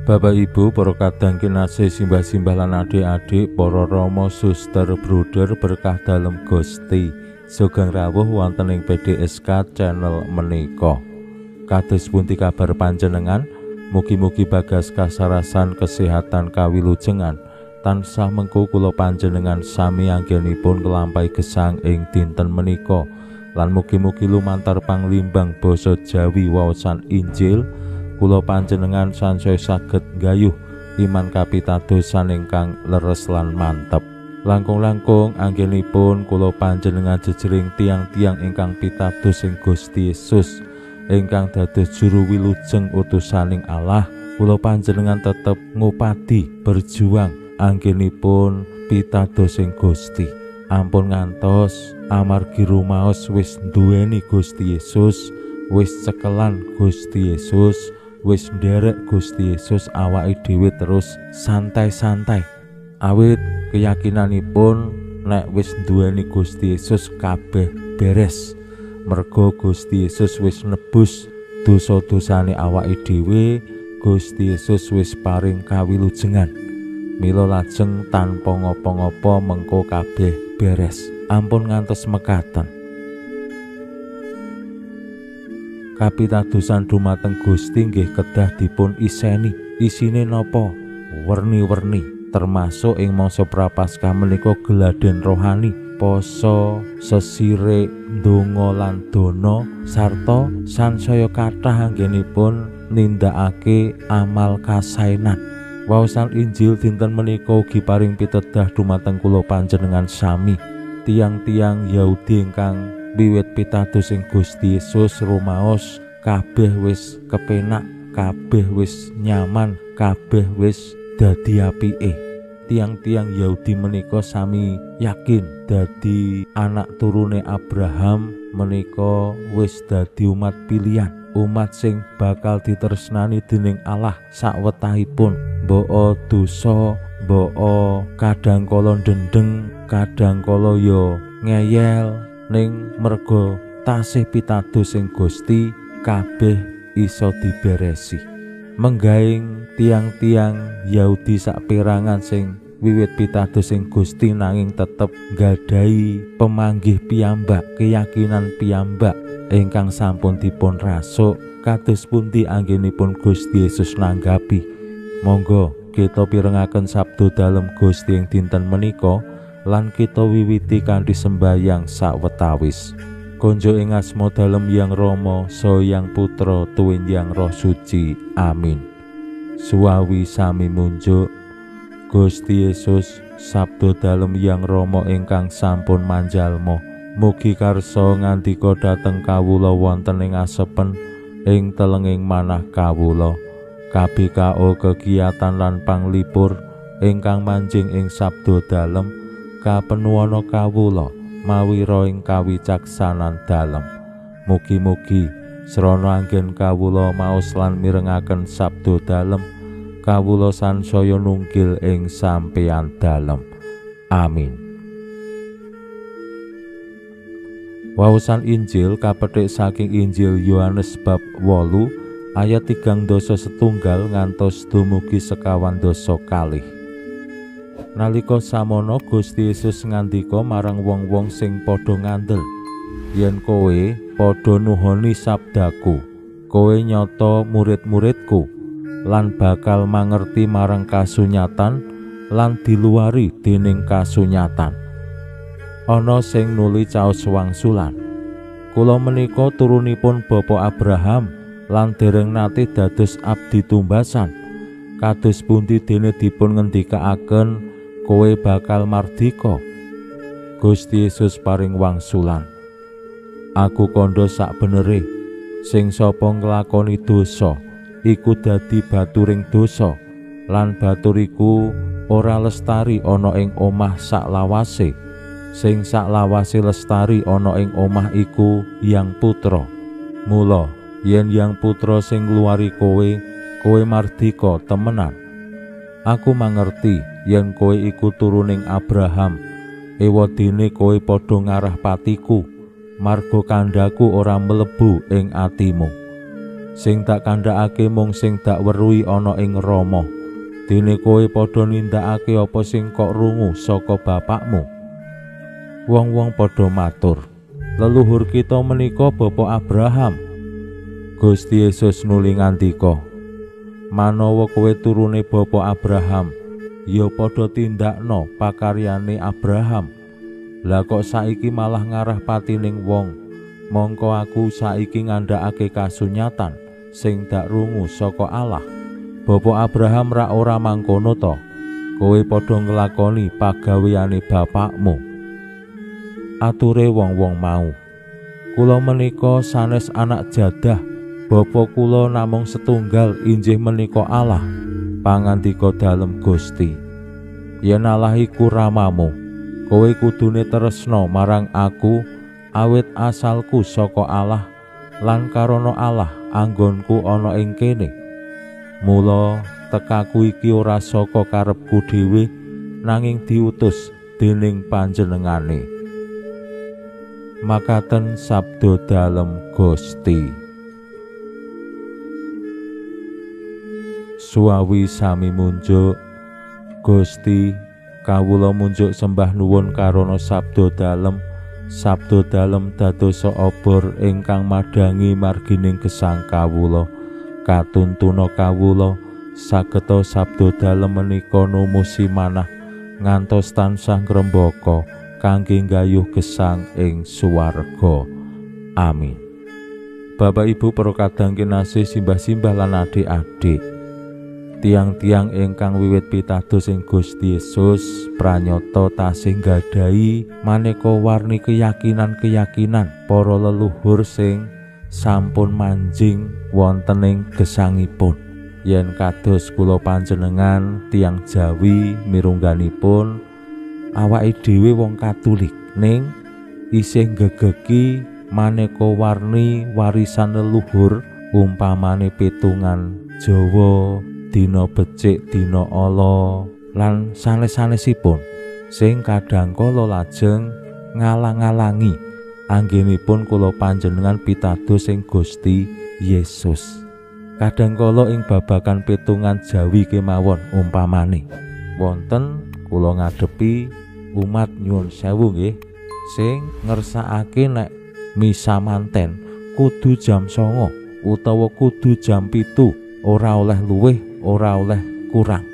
Bapak Ibu, para kadang kinasih, simbah-simbah lan adik-adik, para rama, suster, bruder, berkah dalem Gusti. Sugeng rawuh wonten ing PDSK channel menika. Kados pundi kabar panjenengan? Mugi-mugi bagas kasarasan kesehatan kawilujengan tansah mengko kula panjenengan sami anggenipun nglampahi gesang ing dinten menika. Lan mugi-mugi lumantar panglimbang basa Jawi waosan Injil kula panjenengan sansaya saged nggayuh iman kapitadosan ingkang leres lan mantep. Langkung-langkung anggenipun kula panjenengan jejering tiang-tiang ingkang pitados ing Gusti Yesus ingkang dados juru wilujeng utusaning Allah. Kula panjenengan tetep ngupadi berjuang anggenipun pitados ing Gusti. Ampun ngantos amargi rumaos wis nduweni Gusti Yesus, wis cekelan Gusti Yesus, wis nderek Gusti Yesus, awake dhewe terus santai-santai. Awit keyakinanipun nek wis nduweni Gusti Yesus kabeh beres. Mergo Gusti Yesus wis nebus dosa-dosane awake dhewe, Gusti Yesus wis paring kawilujengan. Mila lajeng tanpa ngopo-ngopo mengko kabeh beres. Ampun ngantos mekaten. Kapitadosan dumateng Gusti nggih kedah dipun iseni. Isine napa? Werni-werni, termasuk ing mangsa Prapaskah menika geladen rohani, poso, sesirik, ndonga lan dana sarta sansaya kathah anggenipun nindakake amal kasaenan. Waosan Injil dinten menika ugi paring pitedah dumateng kula panjenengan sami, tiang-tiang Yahudi ingkang wiwit pitados ing Gusti Yesus rumaos kabeh wis kepenak, kabeh wis nyaman, kabeh wis dadi apike. Tiang-tiang Yahudi menika sami yakin dadi anak turune Abraham menika wis dadi umat pilihan, umat sing bakal ditresnani dening Allah sakwetahipun. Mbok dosa, mbok kadang kala ndendeng, kadang kala ya ngeyel, ning merga tasih pitados ing Gusti kabeh iso diberesi. Menggaing tiang-tiang Yahudi saperangan sing wiwit pitados ing Gusti nanging tetep nggadahi pemanggih piyambak, keyakinan piyambak ingkang sampun dipun rasuk. Kados pundi anggenipun Gusti Yesus nanggapi? Monggo kita pirengaken sabda dalem Gusti ing dinten menika lan kita wiwiti kanthi sembayang sawetawis. Konjo ing asma dalem Yang Rama, saha Yang Putra, tuwin Yang Roh Suci. Amin. Suwawi sami munjuk Gusti Yesus, sabda dalem Yang Rama ingkang sampun manjalma. Mugi karsa ngandika dhateng kawula wonten ing asepen ing telenging manah kawula. KBKO kegiatan lan panglipur ingkang manjing ing sabda dalem kapenuwana kawula mawira ing kawicaksanan dalem. Mugi-mugi srana anggen kawula maos lan mirengaken sabda dalem, kawula sansaya nunggil ing sampeyan dalem. Amin. Waosan Injil kapethik saking Injil Yohanes bab 8 ayat 31 ngantos dumugi 22. Nalika samono Gusti Yesus ngandika marang wong-wong sing padha ngandel, yen kowe padha nuhoni sabdaku, kowe nyata murid-muridku lan bakal mangerti marang kasunyatan lan diluari dening kasunyatan. Ana sing nuli caos wangsulan, kula menika turunipun Bapa Abraham lan dereng nate dados abdi tumbasan. Kados pundi dene dipun ngendikaaken kowe bakal mardika? Gusti Yesus paring wangsulan, aku kandha sakbenere, sing sapa nglakoni dosa iku dadi baturing dosa, lan batur iku ora lestari ana ing omah saklawase. Sing saklawase lestari ana ing omah iku Yang Putra. Mula yen Yang Putra sing ngluwari kowe, kowe mardika temenan. Aku mangerti yen kowe iku turuning Abraham. Ewadene kowe padha ngarah patiku, marga kandhaku ora mlebu ing atimu. Sing tak kandhakake mung sing dak weruhi ana ing Rama. Dene kowe padha nindakake apa sing kok rungu saka bapakmu. Wong-wong padha matur, leluhur kita menika Bapa Abraham. Gusti Yesus nuli ngandika, manawa kowe turune Bapa Abraham, ya padha tindakno pakaryane Abraham. Lah kok saiki malah ngarah patining wong? Mongko aku saiki ngandhakake kasunyatan sing dak rungu saka Allah. Bapa Abraham rak ora mangkono to? Kowe padha nglakoni pagaweane bapakmu. Ature wong-wong mau, kula menika sanes anak jadah, bapa kula namung setunggal injih menika Allah. Pangandika dalem Gusti, yen Allah iku ramamu, kowe kudune tresna marang aku, awit asalku saka Allah lan karana Allah anggonku ana ing kene. Mula tekaku iki ora saka karepku dhewe, nanging diutus dening panjenengane. Makaten sabda dalem Gusti. Suwawi sami munjuk. Gusti, kawula munjuk sembah nuwun karana sabda dalem. Sabda dalem dadosa obor ingkang madhangi margining gesang kawula. Katuntuna kawula sageta sabda dalem menika numusi manah ngantos tansah ngrembaka kangge nggayuh gesang ing swarga. Amin. Bapak Ibu para kadang kinasih, simbah-simbah lan adik-adik, tiang-tiang ingkang wiwit pitados ing Gusti Yesus pranyata tasih nggadahi maneka warni keyakinan-keyakinan para leluhur sing sampun manjing wonten ing gesangipun. Yen kados kula panjenengan tiang Jawi mirungganipun awake dhewe wong Katolik ning isih nggegeki maneka warni warisan leluhur, umpamane pitungan Jawa, dina becik, dina ala, lan sanes-sanesipun sing kadhangkala lajeng ngalang-alangi anggenipun kula panjenengan pitados ing Gusti Yesus. Kadhangkala ing babagan pitungan Jawi kemawon umpamane wonten kula ngadepi umat nyuwun sewu nggih sing ngersakake nek misa manten kudu jam 09.00 utawa kudu jam 7, ora oleh luwih, ora oleh kurang.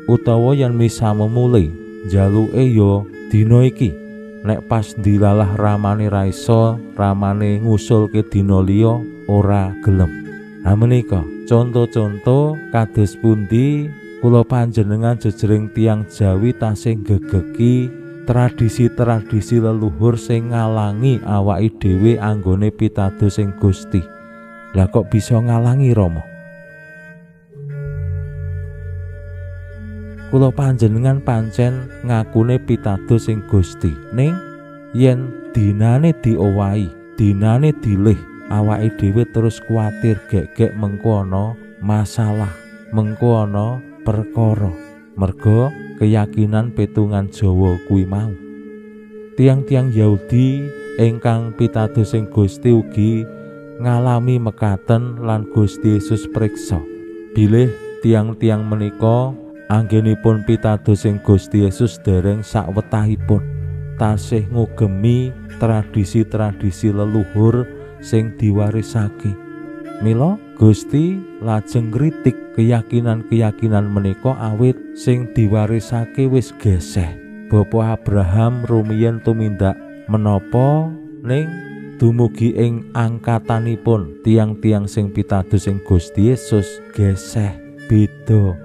Utawa yen misa memule njaluke ya dina iki, nek pas dilalah ramane ra iso, ramane ngusulke dina liya ora gelem. Ha menika conto-conto kados pundi kula panjenengan jejering tiang Jawi tasih nggegeki tradisi-tradisi leluhur sing ngalangi awake dhewe anggone pitados ing Gusti. Lah kok bisa ngalangi, Rama? Kula panjenengan pancen ngakune pitados ing Gusti, ning yen dinane diowahi, dinane dilih, awake dhewe terus kuwatir gek-gek mengko ana masalah, mengko ana perkara, merga keyakinan petungan Jawa kuwi mau. Tiang-tiang Yahudi ingkang pitados ing Gusti ugi ngalami mekaten lan Gusti Yesus priksa. Bilih tiang-tiang menika anggenipun pitados ing Gusti Yesus dereng sakwetahipun, tasih ngugemi tradisi-tradisi leluhur sing diwarisake. Mila Gusti lajeng ngritik keyakinan-keyakinan menika awit sing diwarisake wis geseh. Bapa Abraham rumiyin tumindak menapa ning dumugi ing angkatanipun tiang-tiang sing pitados ing Gusti Yesus geseh beda.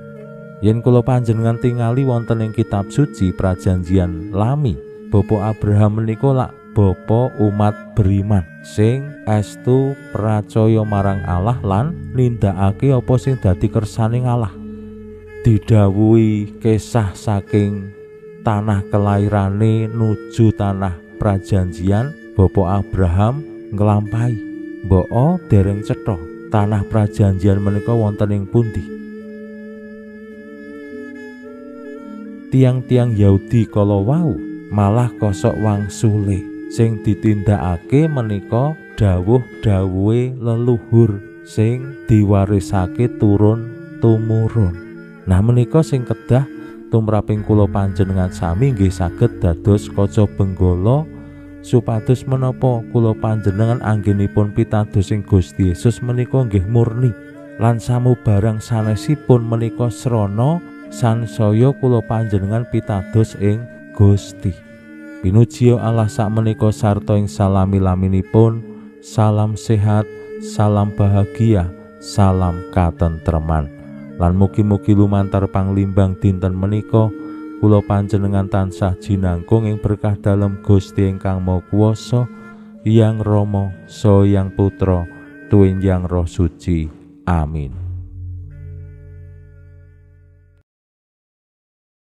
Yen kula panjenengan tingali wonten ing kitab suci Prajanjian Lami, Bapa Abraham menika lak bapa umat beriman sing estu pracaya marang Allah lan nindakake apa sing dadi kersaning Allah. Didhawuhi kisah saking tanah kelairane nuju tanah prajanjian, Bapak Abraham nglampahi. Mboko dereng cetha tanah prajanjian menika wonten ing pundi. Tiang-tiang Yahudi kala wau malah kosok wangsule sing ditindakake menika dawuh-dawuhe leluhur sing diwarisake turun tumurun. Nah menika sing kedah tumraping kula panjenengan sami nggih saged dados kaca benggala supados menapa kula panjenengan anggenipun pitados ing Gusti Yesus menika nggih murni lan samubarang sanesipun menika srana sansaya kula panjenengan pitados ing Gusti. Pinuji Allah sakmenika sarta ing salami-laminipun, salam sehat, salam bahagia, salam katentreman. Lan mugi-mugi lumantar panglimbang dinten menika kula panjenengan tansah jinangkung ing berkah dalem Gusti ingkang Maha Kuwasa, Hyang Rama, Saha Hyang Putra, tuwin Hyang Roh Suci. Amin.